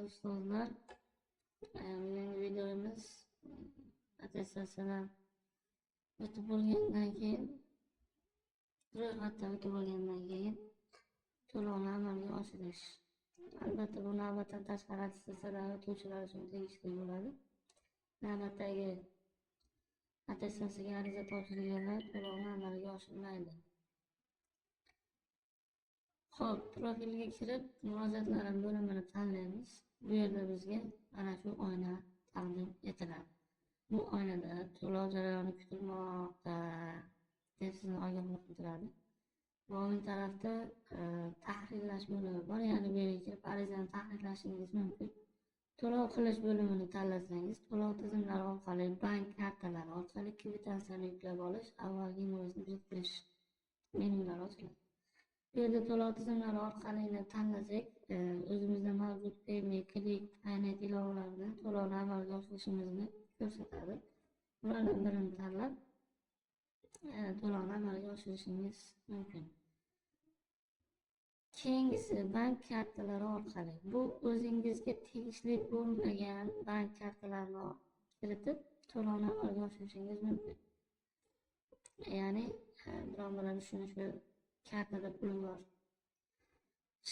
ustozlar. Bugungi videomiz attestatsiyadan o'tib bo'lgandan keyin, ro'yxatdan o'tib bo'lgandan keyin to'lovni amalga oshirish. Albatta, bu navbatdan tashqari attestatsiyadan o'tuvchilar uchun tegishli bo'ladi. Navbatdagi attestatsiyaga ariza topshirganlar to'lovni amalga oshirmaydi. Xo'p, profilga kirib, murojaatlarim bo'limini tanlaymiz. Bu yerda bizga mana shu oyna taqdim etiladi. Bu oynada to'lov jarayoni kutilmoqda deb sizni ogohlantiradi. Va o'ng tarafda tahrirlash bo'limi bor, ya'ni bu yerga kirib arizani tahrirlashingiz mumkin. To'lov qilish bo'limini tanlasangiz, to'lov tizimlari orqali, bank kartalari orqali kvitansiyani yuklab olish, avvalgi invoysni biriktirish menyulari ochiladi. Bu yerda to'lov tizimlari orqali tanlasak, o'zimizda mavjud Payme, Click, Paynet ilovalaridan to'lovni amalga oshirishimizni ko'rsatadi. Ulardan birini tanlab, to'lovni amalga oshirishingiz mumkin. Keyingisi bank kartalari orqali. Bu o'zingizga tegishli bo'lmagan bank kartalarini kiritib, to'lovni amalga oshirishingiz mumkin. Ya'ni, biron bilan shuni shu kartada puli bor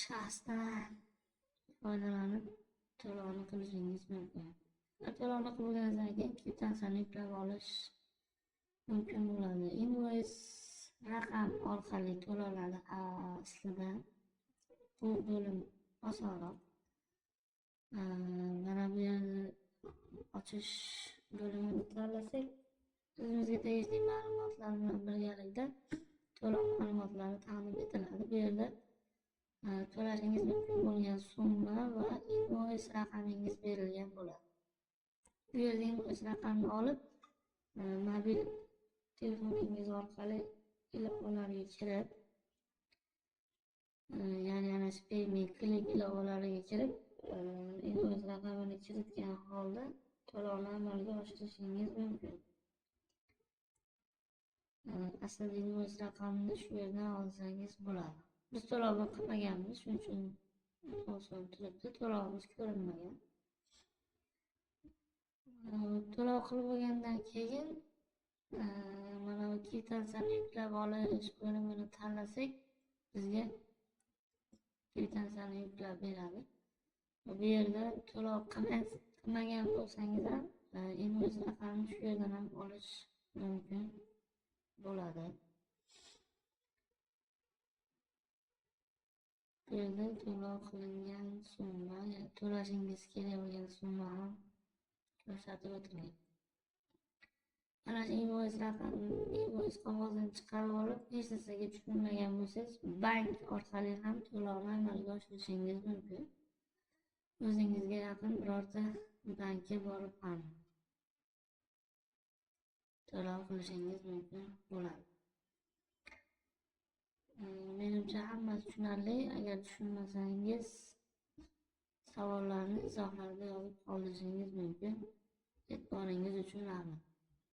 shaxsdan foydalanib to'lovni qilishingiz mumkin. To'lovni qilib bo'lganingizdan keyin kvitansiyani yuklab olish mumkin bo'ladi. Invoice raqam orqali to'lovlar aslida bu bo'lim osonroq. Mana bu yerni ochish bo'limini tanlasak, o'zimizga tegishli ma'lumotlar bilan birgalikda to'lov ma'lumotlari taqdim etiladi. Bu yerda to'lashingiz mumkin bo'lgan summa va invoice raqamingiz berilgan bo'ladi. Bu yerda invoice raqamini olib, mobil telefoningiz orqali ilovalarga kirib, ya'ni ana shu Payme, Click ilovalariga kirib, invoice raqamini kiritgan holda to'lovni amalga oshirishingiz mumkin. Aslida invoice raqamini shu yerdan olsangiz bo'ladi. Biz to'lovni qilmaganmiz, shuning uchun oson turibdi, to'lovimiz ko'rinmagan. To'lov qilib bo'lgandan keyin mana bu kvitansiyani yuklab olish bo'limini tanlasak, bizga kvitansiyani yuklab beradi. Bu yerda to'lov qilmagan bo'lsangiz ham invoice raqamini shu yerdan ham olish mumkin bo'ladi. Bu yerda to'lov qilingan summa, ya'ni to'lashingiz kerak bo'lgan summa ham ko'rsatib o'tilgan. Mana shu invoice raqamini, invoice qog'ozini chiqarib olib, hech narsaga tushunmagan bo'lsangiz, bank orqali ham to'lovni amalga oshirishingiz mumkin. O'zingizga yaqin birorta bankka borib ham to'lov qilishingiz mumkin bo'ladi. Menimcha hammasi tushunarli. Agar tushunmasangiz, savollarni izohlarda yozib qoldirishingiz mumkin. E'tiboringiz uchun rahmat.